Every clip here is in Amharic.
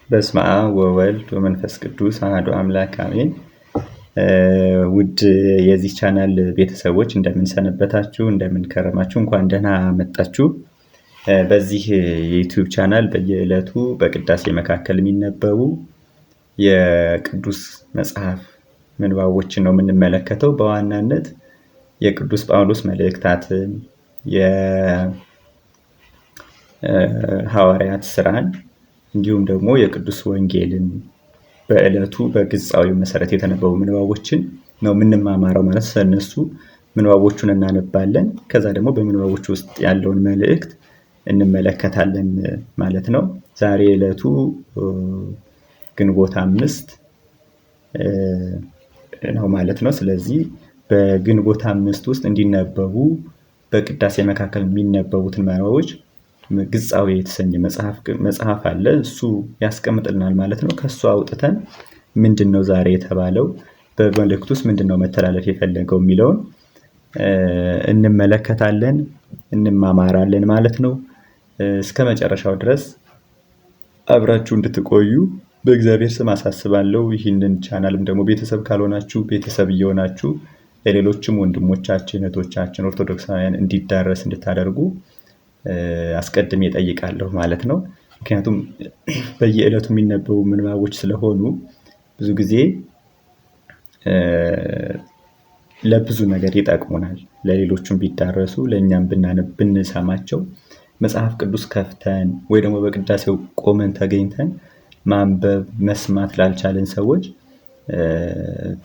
በስመ አብ ወወልድ ወመንፈስ ቅዱስ አሐዱ አምላክ አሜን። ውድ የዚህ ቻናል ቤተሰቦች እንደምንሰነበታችሁ፣ እንደምንከረማችሁ፣ እንኳን ደህና መጣችሁ። በዚህ የዩቲዩብ ቻናል በየዕለቱ በቅዳሴ መካከል የሚነበቡ የቅዱስ መጽሐፍ ምንባቦችን ነው የምንመለከተው። በዋናነት የቅዱስ ጳውሎስ መልእክታትን፣ የሐዋርያት ስራን እንዲሁም ደግሞ የቅዱስ ወንጌልን በዕለቱ በግጻዊ መሰረት የተነበቡ ምንባቦችን ነው የምንማማረው ማለት ስለነሱ ምንባቦቹን እናነባለን። ከዛ ደግሞ በምንባቦቹ ውስጥ ያለውን መልእክት እንመለከታለን ማለት ነው። ዛሬ ዕለቱ ግንቦት 5 ነው ማለት ነው። ስለዚህ በግንቦት 5 ውስጥ እንዲነበቡ በቅዳሴ መካከል የሚነበቡትን ምንባቦች ግጻዌ የተሰኘ መጽሐፍ አለ። እሱ ያስቀምጥልናል ማለት ነው። ከሱ አውጥተን ምንድነው ዛሬ የተባለው፣ በመልእክቱ ውስጥ ምንድነው መተላለፍ የፈለገው የሚለውን እንመለከታለን፣ እንማማራለን ማለት ነው። እስከ መጨረሻው ድረስ አብራችሁ እንድትቆዩ በእግዚአብሔር ስም አሳስባለሁ። ይህንን ቻናልም ደግሞ ቤተሰብ ካልሆናችሁ ቤተሰብ እየሆናችሁ ለሌሎችም ወንድሞቻችን እህቶቻችን ኦርቶዶክሳውያን እንዲዳረስ እንድታደርጉ አስቀድሜ እጠይቃለሁ ማለት ነው። ምክንያቱም በየዕለቱ የሚነበቡ ምንባቦች ስለሆኑ ብዙ ጊዜ ለብዙ ነገር ይጠቅሙናል። ለሌሎቹም ቢዳረሱ ለእኛም ብናነብ ብንሰማቸው መጽሐፍ ቅዱስ ከፍተን ወይ ደግሞ በቅዳሴው ቆመን ተገኝተን ማንበብ መስማት ላልቻልን ሰዎች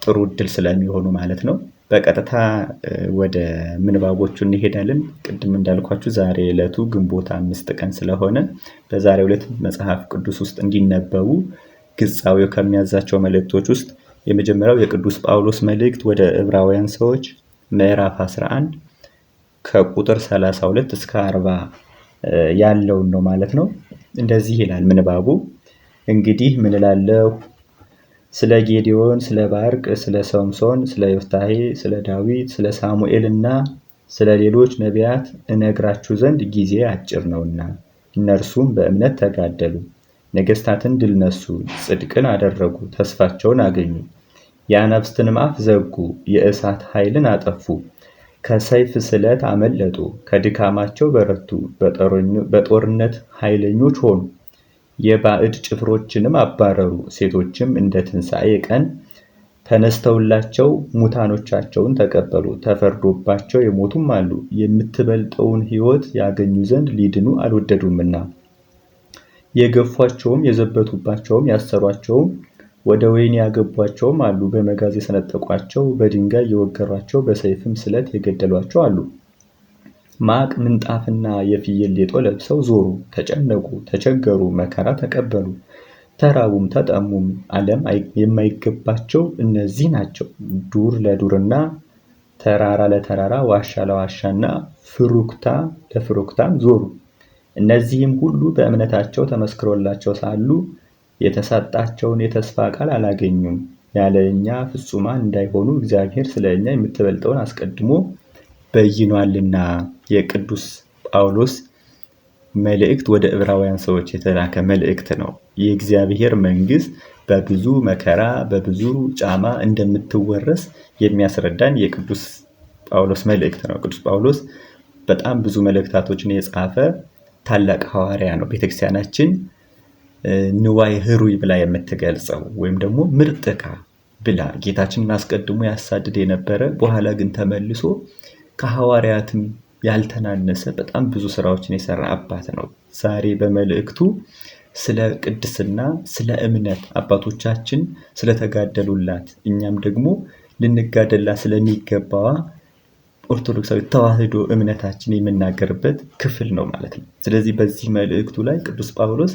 ጥሩ እድል ስለሚሆኑ ማለት ነው። በቀጥታ ወደ ምንባቦቹ እንሄዳለን። ቅድም እንዳልኳችሁ ዛሬ ዕለቱ ግንቦት 5 ቀን ስለሆነ በዛሬው ዕለት መጽሐፍ ቅዱስ ውስጥ እንዲነበቡ ግጻዌው ከሚያዛቸው መልእክቶች ውስጥ የመጀመሪያው የቅዱስ ጳውሎስ መልእክት ወደ ዕብራውያን ሰዎች ምዕራፍ 11 ከቁጥር 32 እስከ 40 ያለውን ነው ማለት ነው። እንደዚህ ይላል ምንባቡ። እንግዲህ ምን እላለሁ? ስለ ጌዴዎን፣ ስለ ባርቅ፣ ስለ ሶምሶን፣ ስለ ዮፍታሔ፣ ስለ ዳዊት፣ ስለ ሳሙኤልና ስለ ሌሎች ነቢያት እነግራችሁ ዘንድ ጊዜ አጭር ነውና። እነርሱም በእምነት ተጋደሉ፣ ነገስታትን ድል ነሱ፣ ጽድቅን አደረጉ፣ ተስፋቸውን አገኙ፣ የአናብስትንም አፍ ዘጉ፣ የእሳት ኃይልን አጠፉ፣ ከሰይፍ ስለት አመለጡ፣ ከድካማቸው በረቱ፣ በጦርነት ኃይለኞች ሆኑ፣ የባዕድ ጭፍሮችንም አባረሩ። ሴቶችም እንደ ትንሣኤ ቀን ተነስተውላቸው ሙታኖቻቸውን ተቀበሉ። ተፈርዶባቸው የሞቱም አሉ፣ የምትበልጠውን ሕይወት ያገኙ ዘንድ ሊድኑ አልወደዱምና። የገፏቸውም የዘበቱባቸውም ያሰሯቸውም ወደ ወህኒ ያገቧቸውም አሉ። በመጋዝ የሰነጠቋቸው፣ በድንጋይ የወገሯቸው፣ በሰይፍም ስለት የገደሏቸው አሉ። ማቅ ምንጣፍና የፍየል ሌጦ ለብሰው ዞሩ። ተጨነቁ፣ ተቸገሩ፣ መከራ ተቀበሉ፣ ተራቡም ተጠሙም። ዓለም የማይገባቸው እነዚህ ናቸው። ዱር ለዱርና ተራራ ለተራራ፣ ዋሻ ለዋሻና ፍሩክታ ለፍሩክታም ዞሩ። እነዚህም ሁሉ በእምነታቸው ተመስክሮላቸው ሳሉ የተሰጣቸውን የተስፋ ቃል አላገኙም። ያለ እኛ ፍጹማን እንዳይሆኑ እግዚአብሔር ስለ እኛ የምትበልጠውን አስቀድሞ በይኗልና። የቅዱስ ጳውሎስ መልእክት ወደ ዕብራውያን ሰዎች የተላከ መልእክት ነው። የእግዚአብሔር መንግስት በብዙ መከራ በብዙ ጫማ እንደምትወረስ የሚያስረዳን የቅዱስ ጳውሎስ መልእክት ነው። ቅዱስ ጳውሎስ በጣም ብዙ መልእክታቶችን የጻፈ ታላቅ ሐዋርያ ነው። ቤተክርስቲያናችን ንዋይ ህሩይ ብላ የምትገልጸው ወይም ደግሞ ምርጥ ዕቃ ብላ ጌታችንን አስቀድሞ ያሳድድ የነበረ በኋላ ግን ተመልሶ ከሐዋርያትም ያልተናነሰ በጣም ብዙ ስራዎችን የሰራ አባት ነው። ዛሬ በመልእክቱ ስለ ቅድስና፣ ስለ እምነት አባቶቻችን ስለተጋደሉላት እኛም ደግሞ ልንጋደላት ስለሚገባዋ ኦርቶዶክሳዊ ተዋህዶ እምነታችን የምናገርበት ክፍል ነው ማለት ነው። ስለዚህ በዚህ መልእክቱ ላይ ቅዱስ ጳውሎስ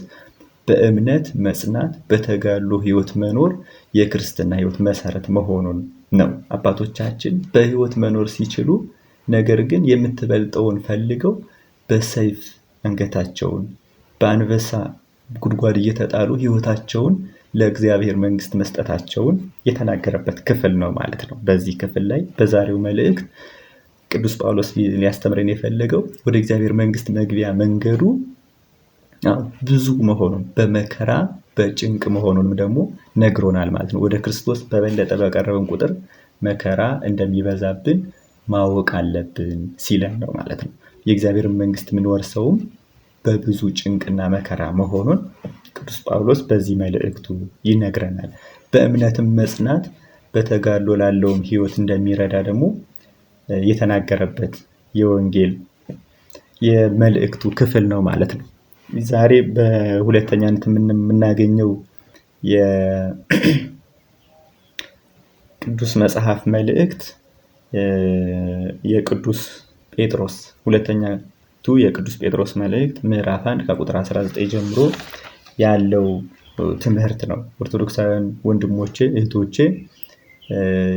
በእምነት መጽናት፣ በተጋድሎ ህይወት መኖር የክርስትና ህይወት መሰረት መሆኑን ነው። አባቶቻችን በህይወት መኖር ሲችሉ ነገር ግን የምትበልጠውን ፈልገው በሰይፍ አንገታቸውን በአንበሳ ጉድጓድ እየተጣሉ ህይወታቸውን ለእግዚአብሔር መንግስት መስጠታቸውን የተናገረበት ክፍል ነው ማለት ነው። በዚህ ክፍል ላይ በዛሬው መልእክት ቅዱስ ጳውሎስ ሊያስተምረን የፈለገው ወደ እግዚአብሔር መንግስት መግቢያ መንገዱ ብዙ መሆኑን በመከራ በጭንቅ መሆኑንም ደግሞ ነግሮናል ማለት ነው። ወደ ክርስቶስ በበለጠ በቀረብን ቁጥር መከራ እንደሚበዛብን ማወቅ አለብን ሲለን ነው ማለት ነው። የእግዚአብሔርን መንግስት የምንወርሰውም በብዙ ጭንቅና መከራ መሆኑን ቅዱስ ጳውሎስ በዚህ መልእክቱ ይነግረናል። በእምነትም መጽናት በተጋድሎ ላለውም ሕይወት እንደሚረዳ ደግሞ የተናገረበት የወንጌል የመልእክቱ ክፍል ነው ማለት ነው። ዛሬ በሁለተኛነት የምናገኘው የቅዱስ መጽሐፍ መልእክት የቅዱስ ጴጥሮስ ሁለተኛቱ የቅዱስ ጴጥሮስ መልእክት ምዕራፍ 1 ከቁጥር 19 ጀምሮ ያለው ትምህርት ነው። ኦርቶዶክሳውያን ወንድሞቼ እህቶቼ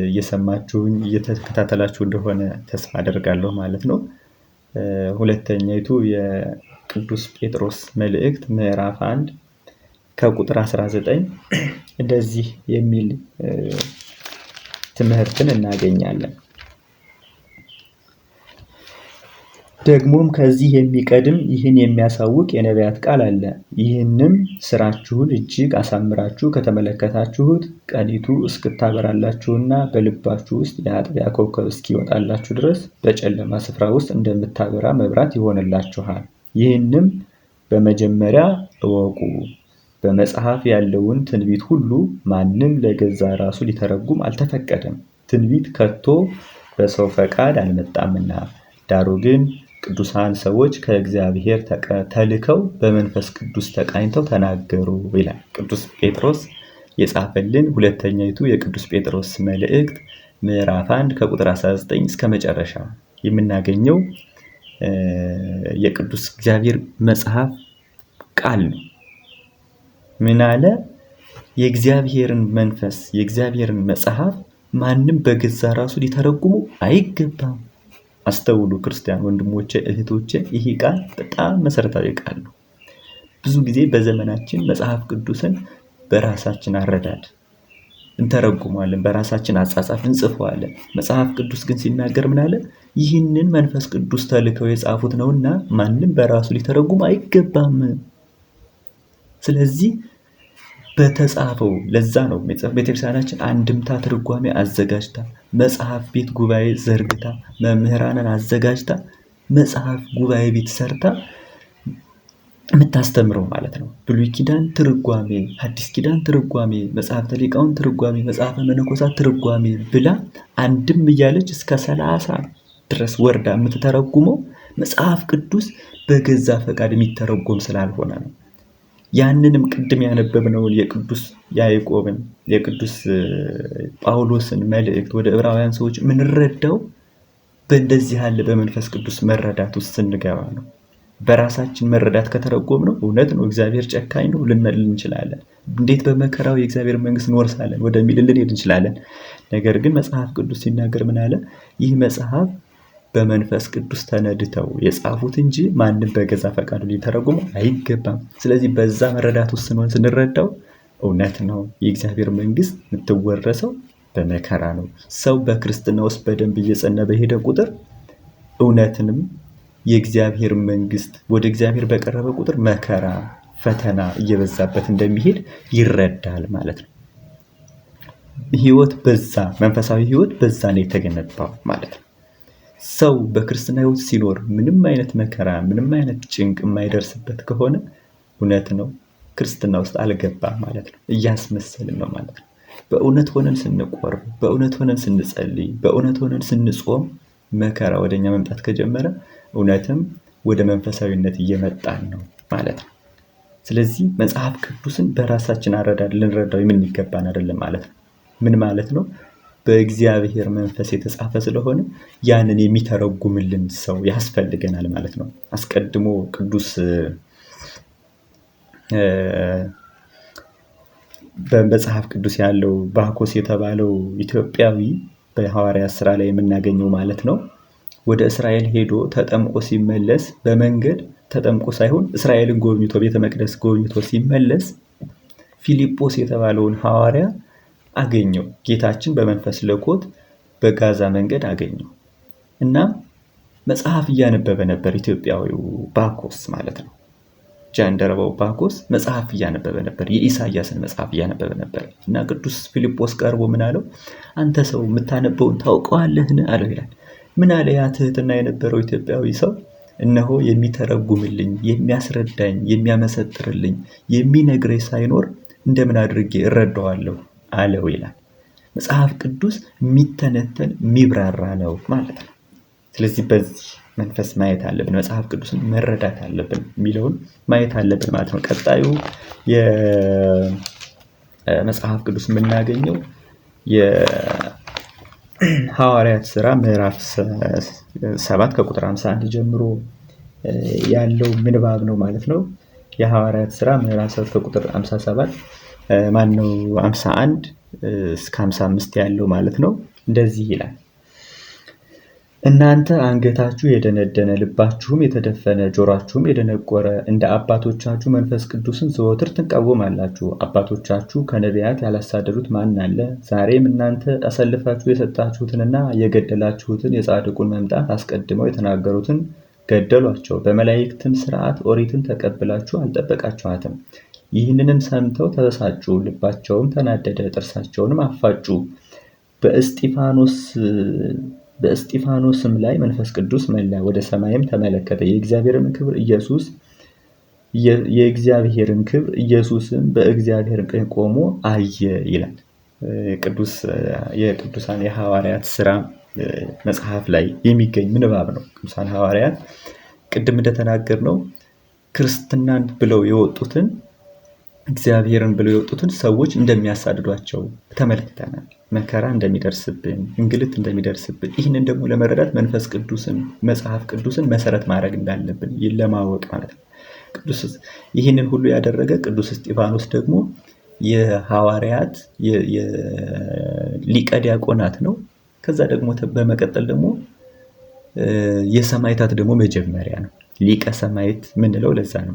እየሰማችሁኝ እየተከታተላችሁ እንደሆነ ተስፋ አደርጋለሁ ማለት ነው። ሁለተኛይቱ የቅዱስ ጴጥሮስ መልእክት ምዕራፍ 1 ከቁጥር 19 እንደዚህ የሚል ትምህርትን እናገኛለን። ደግሞም ከዚህ የሚቀድም ይህን የሚያሳውቅ የነቢያት ቃል አለ። ይህንም ስራችሁን እጅግ አሳምራችሁ ከተመለከታችሁት ቀኒቱ እስክታበራላችሁና በልባችሁ ውስጥ የአጥቢያ ኮከብ እስኪወጣላችሁ ድረስ በጨለማ ስፍራ ውስጥ እንደምታበራ መብራት ይሆንላችኋል። ይህንም በመጀመሪያ እወቁ። በመጽሐፍ ያለውን ትንቢት ሁሉ ማንም ለገዛ ራሱ ሊተረጉም አልተፈቀደም። ትንቢት ከቶ በሰው ፈቃድ አልመጣምና፣ ዳሩ ግን ቅዱሳን ሰዎች ከእግዚአብሔር ተልከው በመንፈስ ቅዱስ ተቃኝተው ተናገሩ ይላል። ቅዱስ ጴጥሮስ የጻፈልን ሁለተኛይቱ የቅዱስ ጴጥሮስ መልእክት ምዕራፍ 1 ከቁጥር 19 እስከ መጨረሻ የምናገኘው የቅዱስ እግዚአብሔር መጽሐፍ ቃል ነው። ምን አለ? የእግዚአብሔርን መንፈስ የእግዚአብሔርን መጽሐፍ ማንም በገዛ ራሱ ሊተረጉሙ አይገባም። አስተውሉ ክርስቲያን ወንድሞቼ እህቶቼ፣ ይህ ቃል በጣም መሰረታዊ ቃል ነው። ብዙ ጊዜ በዘመናችን መጽሐፍ ቅዱስን በራሳችን አረዳድ እንተረጉመዋለን፣ በራሳችን አጻጻፍ እንጽፈዋለን። መጽሐፍ ቅዱስ ግን ሲናገር ምን አለ? ይህንን መንፈስ ቅዱስ ተልከው የጻፉት ነውና ማንም በራሱ ሊተረጉም አይገባም። ስለዚህ በተጻፈው ለዛ ነው ቤተክርስቲያናችን አንድምታ ትርጓሜ አዘጋጅታ መጽሐፍ ቤት ጉባኤ ዘርግታ መምህራንን አዘጋጅታ መጽሐፍ ጉባኤ ቤት ሰርታ የምታስተምረው ማለት ነው። ብሉይ ኪዳን ትርጓሜ፣ ሐዲስ ኪዳን ትርጓሜ፣ መጽሐፍተ ሊቃውንት ትርጓሜ፣ መጽሐፈ መነኮሳት ትርጓሜ ብላ አንድም እያለች እስከ 30 ድረስ ወርዳ የምትተረጉመው መጽሐፍ ቅዱስ በገዛ ፈቃድ የሚተረጎም ስላልሆነ ነው። ያንንም ቅድም ያነበብነውን የቅዱስ ያዕቆብን የቅዱስ ጳውሎስን መልእክት ወደ ዕብራውያን ሰዎች የምንረዳው በእንደዚህ ያለ በመንፈስ ቅዱስ መረዳት ውስጥ ስንገባ ነው። በራሳችን መረዳት ከተረጎምነው እውነት ነው እግዚአብሔር ጨካኝ ነው ልንል እንችላለን። እንዴት በመከራው የእግዚአብሔር መንግስት እንወርሳለን ወደሚል ልንሄድ እንችላለን። ነገር ግን መጽሐፍ ቅዱስ ሲናገር ምን አለ? ይህ መጽሐፍ በመንፈስ ቅዱስ ተነድተው የጻፉት እንጂ ማንም በገዛ ፈቃዱ ሊተረጉመው አይገባም። ስለዚህ በዛ መረዳት ውስጥ ስንሆን ስንረዳው እውነት ነው የእግዚአብሔር መንግስት የምትወረሰው በመከራ ነው። ሰው በክርስትና ውስጥ በደንብ እየጸና በሄደ ቁጥር እውነትንም የእግዚአብሔር መንግስት ወደ እግዚአብሔር በቀረበ ቁጥር መከራ፣ ፈተና እየበዛበት እንደሚሄድ ይረዳል ማለት ነው። ህይወት በዛ መንፈሳዊ ህይወት በዛ ነው የተገነባው ማለት ነው። ሰው በክርስትና ህይወት ሲኖር ምንም አይነት መከራ ምንም አይነት ጭንቅ የማይደርስበት ከሆነ እውነት ነው ክርስትና ውስጥ አልገባም ማለት ነው። እያስመሰልን ነው ማለት ነው። በእውነት ሆነን ስንቆርብ፣ በእውነት ሆነን ስንጸልይ፣ በእውነት ሆነን ስንጾም መከራ ወደኛ መምጣት ከጀመረ እውነትም ወደ መንፈሳዊነት እየመጣን ነው ማለት ነው። ስለዚህ መጽሐፍ ቅዱስን በራሳችን አረዳድ ልንረዳው የምንገባን አይደለም ማለት ነው። ምን ማለት ነው? በእግዚአብሔር መንፈስ የተጻፈ ስለሆነ ያንን የሚተረጉምልን ሰው ያስፈልገናል ማለት ነው። አስቀድሞ ቅዱስ በመጽሐፍ ቅዱስ ያለው ባኮስ የተባለው ኢትዮጵያዊ በሐዋርያት ሥራ ላይ የምናገኘው ማለት ነው። ወደ እስራኤል ሄዶ ተጠምቆ ሲመለስ በመንገድ ተጠምቆ ሳይሆን እስራኤልን ጎብኝቶ ቤተ መቅደስ ጎብኝቶ ሲመለስ ፊልጶስ የተባለውን ሐዋርያ አገኘው። ጌታችን በመንፈስ ልኮት በጋዛ መንገድ አገኘው እና መጽሐፍ እያነበበ ነበር ኢትዮጵያዊው ባኮስ ማለት ነው። ጃንደረባው ባኮስ መጽሐፍ እያነበበ ነበር፣ የኢሳያስን መጽሐፍ እያነበበ ነበር። እና ቅዱስ ፊልጶስ ቀርቦ ምን አለው? አንተ ሰው የምታነበውን ታውቀዋለህን? አለው ይላል። ምን አለ ያ ትህትና የነበረው ኢትዮጵያዊ ሰው? እነሆ የሚተረጉምልኝ፣ የሚያስረዳኝ፣ የሚያመሰጥርልኝ፣ የሚነግረኝ ሳይኖር እንደምን አድርጌ እረዳዋለሁ አለው ይላል። መጽሐፍ ቅዱስ የሚተነተን የሚብራራ ነው ማለት ነው። ስለዚህ በዚህ መንፈስ ማየት አለብን፣ መጽሐፍ ቅዱስን መረዳት አለብን የሚለውን ማየት አለብን ማለት ነው። ቀጣዩ የመጽሐፍ ቅዱስ የምናገኘው የሐዋርያት ስራ ምዕራፍ 7 ከቁጥር 51 ጀምሮ ያለው ምንባብ ነው ማለት ነው። የሐዋርያት ስራ ምዕራፍ 7 ከቁጥር 57 ማነው 51 እስከ 55 ያለው ማለት ነው። እንደዚህ ይላል። እናንተ አንገታችሁ የደነደነ ልባችሁም የተደፈነ ጆሮአችሁም የደነቆረ እንደ አባቶቻችሁ መንፈስ ቅዱስን ዘወትር ትቃወማላችሁ። አባቶቻችሁ ከነቢያት ያላሳደዱት ማን አለ? ዛሬም እናንተ አሳልፋችሁ የሰጣችሁትንና የገደላችሁትን የጻድቁን መምጣት አስቀድመው የተናገሩትን ገደሏቸው። በመላእክትም ሥርዓት ኦሪትን ተቀብላችሁ አልጠበቃችኋትም። ይህንንም ሰምተው ተበሳጩ፣ ልባቸውም ተናደደ፣ ጥርሳቸውንም አፋጩ። በእስጢፋኖስም ላይ መንፈስ ቅዱስ መላ፣ ወደ ሰማይም ተመለከተ። የእግዚአብሔርን ክብር ኢየሱስም በእግዚአብሔር ቀኝ ቆሞ አየ ይላል። የቅዱሳን የሐዋርያት ስራ መጽሐፍ ላይ የሚገኝ ምንባብ ነው። ቅዱሳን ሐዋርያት ቅድም እንደተናገርነው ክርስትናን ብለው የወጡትን እግዚአብሔርን ብለው የወጡትን ሰዎች እንደሚያሳድዷቸው ተመልክተናል። መከራ እንደሚደርስብን፣ እንግልት እንደሚደርስብን፣ ይህንን ደግሞ ለመረዳት መንፈስ ቅዱስን መጽሐፍ ቅዱስን መሰረት ማድረግ እንዳለብን ለማወቅ ማለት ነው። ቅዱስ ይህንን ሁሉ ያደረገ ቅዱስ እስጢፋኖስ ደግሞ የሐዋርያት ሊቀ ዲያቆናት ነው። ከዛ ደግሞ በመቀጠል ደግሞ የሰማዕታት ደግሞ መጀመሪያ ነው። ሊቀ ሰማዕት ምንለው ለዛ ነው።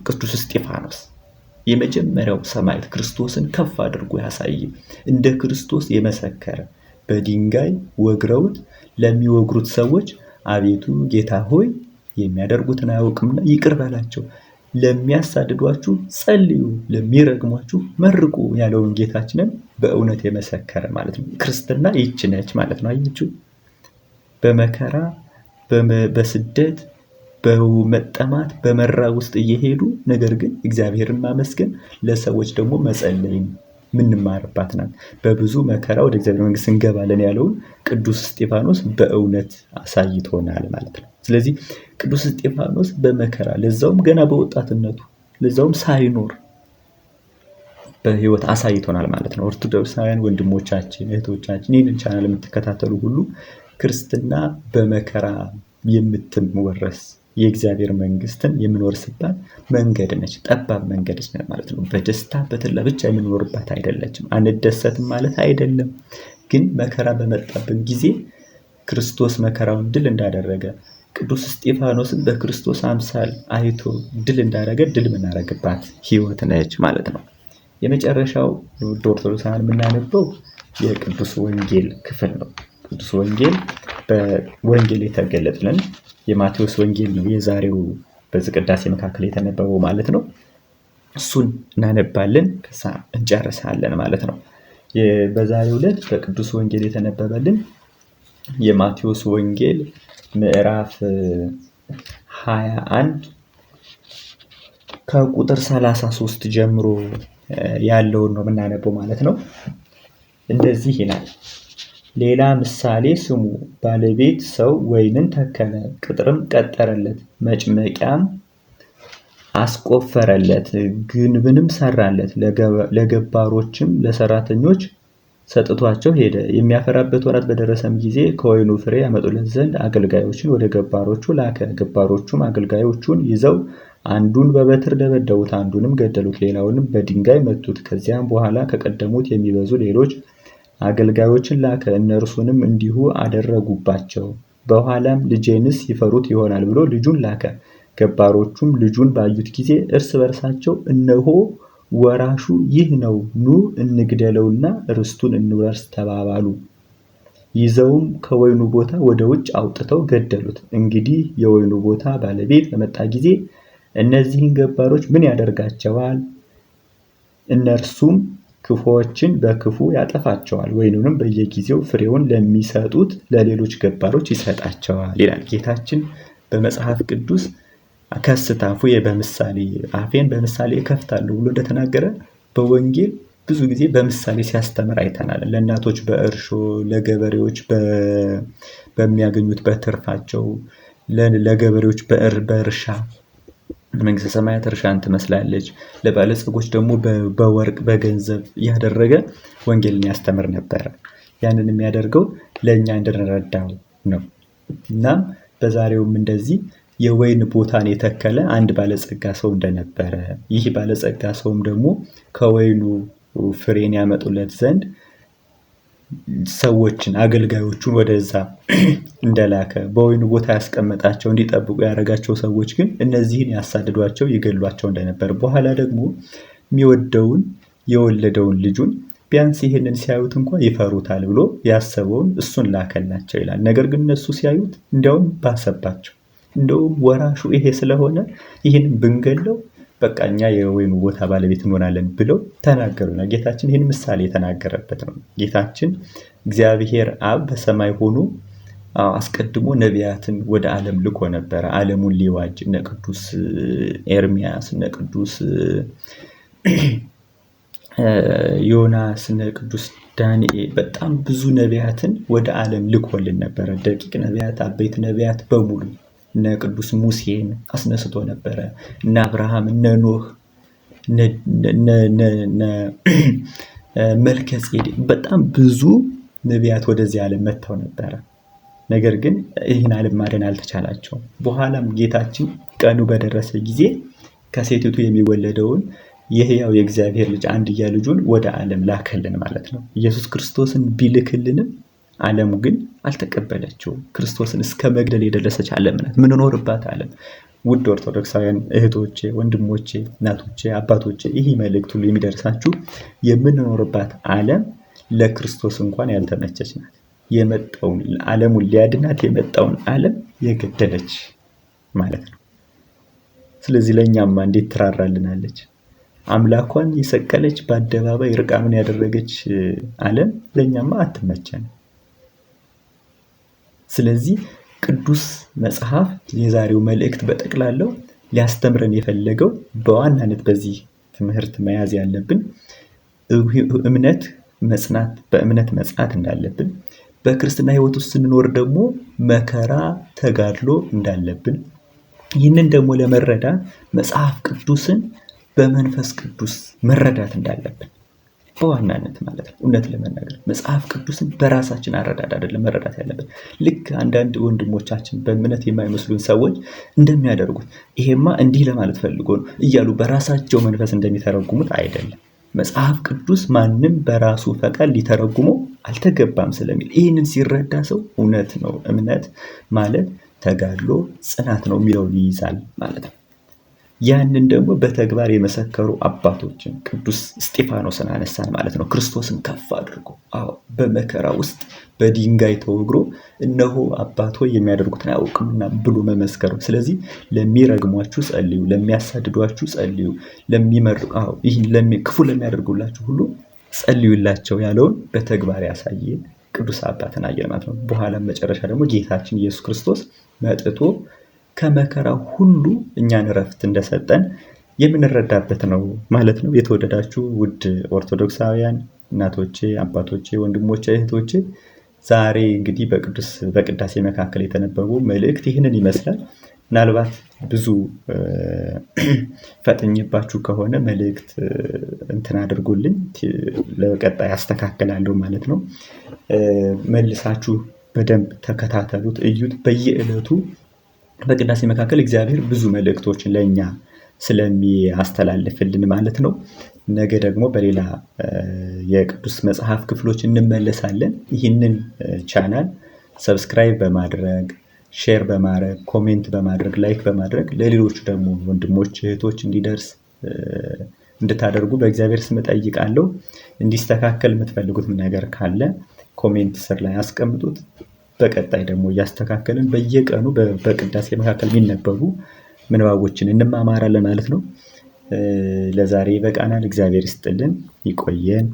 ቅዱስ እስጢፋኖስ የመጀመሪያው ሰማዕት ክርስቶስን ከፍ አድርጎ ያሳየ፣ እንደ ክርስቶስ የመሰከረ፣ በድንጋይ ወግረውት ለሚወግሩት ሰዎች አቤቱ ጌታ ሆይ የሚያደርጉትን አያውቅምና ይቅር በላቸው፣ ለሚያሳድዷችሁ ጸልዩ፣ ለሚረግሟችሁ መርቁ ያለውን ጌታችንን በእውነት የመሰከረ ማለት ነው። ክርስትና ይህች ነች ማለት ነው። አያችሁ፣ በመከራ በስደት በመጠማት በመራብ ውስጥ እየሄዱ ነገር ግን እግዚአብሔርን ማመስገን ለሰዎች ደግሞ መጸለይን ምንማርባት ናት። በብዙ መከራ ወደ እግዚአብሔር መንግስት እንገባለን ያለውን ቅዱስ እስጢፋኖስ በእውነት አሳይቶናል ማለት ነው። ስለዚህ ቅዱስ እስጢፋኖስ በመከራ ለዛውም ገና በወጣትነቱ ለዛውም ሳይኖር በህይወት አሳይቶናል ማለት ነው። ኦርቶዶክሳውያን ወንድሞቻችን እህቶቻችን ይህንን ቻናል የምትከታተሉ ሁሉ ክርስትና በመከራ የምትወረስ የእግዚአብሔር መንግስትን የምንወርስባት መንገድ ነች። ጠባብ መንገድ ነች ማለት ነው። በደስታ በተድላ ብቻ የምንኖርባት አይደለችም። አንደሰትም ማለት አይደለም። ግን መከራ በመጣብን ጊዜ ክርስቶስ መከራውን ድል እንዳደረገ ቅዱስ እስጢፋኖስን በክርስቶስ አምሳል አይቶ ድል እንዳደረገ ድል የምናደርግባት ህይወት ነች ማለት ነው። የመጨረሻው ውድ ኦርቶዶክሳውያን የምናነበው የቅዱስ ወንጌል ክፍል ነው። ቅዱስ ወንጌል በወንጌል የተገለጠልን የማቴዎስ ወንጌል ነው። የዛሬው በዚህ ቅዳሴ መካከል የተነበበው ማለት ነው። እሱን እናነባለን ከዛ እንጨርሳለን ማለት ነው። በዛሬው ዕለት በቅዱስ ወንጌል የተነበበልን የማቴዎስ ወንጌል ምዕራፍ 21 ከቁጥር 33 ጀምሮ ያለውን ነው የምናነበው ማለት ነው። እንደዚህ ይላል። ሌላ ምሳሌ ስሙ። ባለቤት ሰው ወይንን ተከለ፣ ቅጥርም ቀጠረለት፣ መጭመቂያም አስቆፈረለት፣ ግንብንም ሰራለት፣ ለገባሮችም ለሰራተኞች ሰጥቷቸው ሄደ። የሚያፈራበት ወራት በደረሰም ጊዜ ከወይኑ ፍሬ ያመጡለት ዘንድ አገልጋዮችን ወደ ገባሮቹ ላከ። ገባሮቹም አገልጋዮቹን ይዘው አንዱን በበትር ደበደቡት፣ አንዱንም ገደሉት፣ ሌላውንም በድንጋይ መቱት። ከዚያም በኋላ ከቀደሙት የሚበዙ ሌሎች አገልጋዮችን ላከ፣ እነርሱንም እንዲሁ አደረጉባቸው። በኋላም ልጄንስ ይፈሩት ይሆናል ብሎ ልጁን ላከ። ገባሮቹም ልጁን ባዩት ጊዜ እርስ በርሳቸው እነሆ ወራሹ ይህ ነው፣ ኑ እንግደለውና ርስቱን እንውረስ ተባባሉ። ይዘውም ከወይኑ ቦታ ወደ ውጭ አውጥተው ገደሉት። እንግዲህ የወይኑ ቦታ ባለቤት በመጣ ጊዜ እነዚህን ገባሮች ምን ያደርጋቸዋል? እነርሱም ክፉዎችን በክፉ ያጠፋቸዋል፣ ወይኑንም በየጊዜው ፍሬውን ለሚሰጡት ለሌሎች ገባሮች ይሰጣቸዋል ይላል። ጌታችን በመጽሐፍ ቅዱስ ከስት አፉየ በምሳሌ፣ አፌን በምሳሌ እከፍታለሁ ብሎ እንደተናገረ በወንጌል ብዙ ጊዜ በምሳሌ ሲያስተምር አይተናል። ለእናቶች በእርሾ፣ ለገበሬዎች በሚያገኙት በትርፋቸው፣ ለገበሬዎች በእርሻ መንግስተ ሰማያት እርሻን ትመስላለች፣ ለባለጸጎች ደግሞ በወርቅ በገንዘብ እያደረገ ወንጌልን ያስተምር ነበረ። ያንን የሚያደርገው ለእኛ እንድንረዳው ነው። እናም በዛሬውም እንደዚህ የወይን ቦታን የተከለ አንድ ባለጸጋ ሰው እንደነበረ፣ ይህ ባለጸጋ ሰውም ደግሞ ከወይኑ ፍሬን ያመጡለት ዘንድ ሰዎችን አገልጋዮቹን ወደዛ እንደላከ፣ በወይኑ ቦታ ያስቀመጣቸው እንዲጠብቁ ያደረጋቸው ሰዎች ግን እነዚህን ያሳድዷቸው ይገሏቸው እንደነበር፣ በኋላ ደግሞ የሚወደውን የወለደውን ልጁን ቢያንስ ይህንን ሲያዩት እንኳን ይፈሩታል ብሎ ያሰበውን እሱን ላከላቸው ይላል። ነገር ግን እነሱ ሲያዩት እንዲያውም ባሰባቸው። እንደውም ወራሹ ይሄ ስለሆነ ይህንን ብንገለው በቃ እኛ የወይኑ ቦታ ባለቤት እንሆናለን ብለው ተናገሩና ጌታችን ይህን ምሳሌ የተናገረበት ነው። ጌታችን እግዚአብሔር አብ በሰማይ ሆኖ አስቀድሞ ነቢያትን ወደ ዓለም ልኮ ነበረ። ዓለሙን ሊዋጅ እነ ቅዱስ ኤርሚያስ፣ እነ ቅዱስ ዮናስ፣ እነ ቅዱስ ዳንኤል በጣም ብዙ ነቢያትን ወደ ዓለም ልኮልን ነበረ። ደቂቅ ነቢያት፣ አበይት ነቢያት በሙሉ እነ ቅዱስ ሙሴን አስነስቶ ነበረ። እነ አብርሃም፣ እነ ኖህ፣ እነ መልከ ጼዴቅ በጣም ብዙ ነቢያት ወደዚህ ዓለም መጥተው ነበረ። ነገር ግን ይህን ዓለም ማዳን አልተቻላቸውም። በኋላም ጌታችን ቀኑ በደረሰ ጊዜ ከሴቲቱ የሚወለደውን የሕያው የእግዚአብሔር ልጅ አንድያ ልጁን ወደ ዓለም ላከልን ማለት ነው። ኢየሱስ ክርስቶስን ቢልክልንም ዓለሙ ግን አልተቀበለችውም። ክርስቶስን እስከ መግደል የደረሰች ዓለም ናት ምንኖርባት ዓለም። ውድ ኦርቶዶክሳውያን እህቶቼ፣ ወንድሞቼ፣ እናቶቼ፣ አባቶቼ ይህ መልእክት ሁሉ የሚደርሳችሁ የምንኖርባት ዓለም ለክርስቶስ እንኳን ያልተመቸች ናት። የመጣውን ዓለሙን ሊያድናት የመጣውን ዓለም የገደለች ማለት ነው። ስለዚህ ለእኛማ እንዴት ትራራልናለች? አምላኳን የሰቀለች በአደባባይ ርቃኑን ያደረገች ዓለም ለእኛማ አትመቸንም። ስለዚህ ቅዱስ መጽሐፍ የዛሬው መልእክት በጠቅላላው ሊያስተምረን የፈለገው በዋናነት በዚህ ትምህርት መያዝ ያለብን እምነት መጽናት፣ በእምነት መጽናት እንዳለብን፣ በክርስትና ሕይወት ውስጥ ስንኖር ደግሞ መከራ ተጋድሎ እንዳለብን፣ ይህንን ደግሞ ለመረዳት መጽሐፍ ቅዱስን በመንፈስ ቅዱስ መረዳት እንዳለብን በዋናነት ማለት ነው። እውነት ለመናገር መጽሐፍ ቅዱስን በራሳችን አረዳድ አይደለም መረዳት ያለብን። ልክ አንዳንድ ወንድሞቻችን በእምነት የማይመስሉን ሰዎች እንደሚያደርጉት ይሄማ እንዲህ ለማለት ፈልጎ ነው እያሉ በራሳቸው መንፈስ እንደሚተረጉሙት አይደለም። መጽሐፍ ቅዱስ ማንም በራሱ ፈቃድ ሊተረጉመው አልተገባም ስለሚል ይህንን ሲረዳ ሰው እውነት ነው፣ እምነት ማለት ተጋድሎ ጽናት ነው የሚለውን ይይዛል ማለት ነው። ያንን ደግሞ በተግባር የመሰከሩ አባቶችን ቅዱስ እስጢፋኖስን አነሳን ማለት ነው። ክርስቶስን ከፍ አድርጎ አዎ በመከራ ውስጥ በድንጋይ ተወግሮ እነሆ አባት ሆይ የሚያደርጉትን አያውቅምና ብሎ መመስከሩ። ስለዚህ ለሚረግሟችሁ ጸልዩ፣ ለሚያሳድዷችሁ ጸልዩ፣ ለሚመርቁ አዎ ይህን ክፉ ለሚያደርጉላችሁ ሁሉ ጸልዩላቸው ያለውን በተግባር ያሳየ ቅዱስ አባትን አየን ማለት ነው። በኋላም መጨረሻ ደግሞ ጌታችን ኢየሱስ ክርስቶስ መጥቶ ከመከራ ሁሉ እኛን እረፍት እንደሰጠን የምንረዳበት ነው ማለት ነው። የተወደዳችሁ ውድ ኦርቶዶክሳውያን እናቶቼ፣ አባቶቼ፣ ወንድሞቼ፣ እህቶቼ ዛሬ እንግዲህ በቅዳሴ መካከል የተነበቡ መልእክት ይህንን ይመስላል። ምናልባት ብዙ ፈጥኜባችሁ ከሆነ መልእክት እንትን አድርጉልኝ፣ ለቀጣይ አስተካክላለሁ ማለት ነው። መልሳችሁ በደንብ ተከታተሉት፣ እዩት። በየዕለቱ በቅዳሴ መካከል እግዚአብሔር ብዙ መልእክቶችን ለእኛ ስለሚያስተላልፍልን ማለት ነው። ነገ ደግሞ በሌላ የቅዱስ መጽሐፍ ክፍሎች እንመለሳለን። ይህንን ቻናል subscribe በማድረግ፣ share በማድረግ፣ comment በማድረግ፣ like በማድረግ ለሌሎቹ ደግሞ ወንድሞች እህቶች እንዲደርስ እንድታደርጉ በእግዚአብሔር ስም እጠይቃለሁ። እንዲስተካከል የምትፈልጉት ነገር ካለ comment ስር ላይ አስቀምጡት። በቀጣይ ደግሞ እያስተካከልን በየቀኑ በቅዳሴ መካከል የሚነበቡ ምንባቦችን እንማማራለን ማለት ነው። ለዛሬ ይበቃናል። እግዚአብሔር ይስጥልን፣ ይቆየን።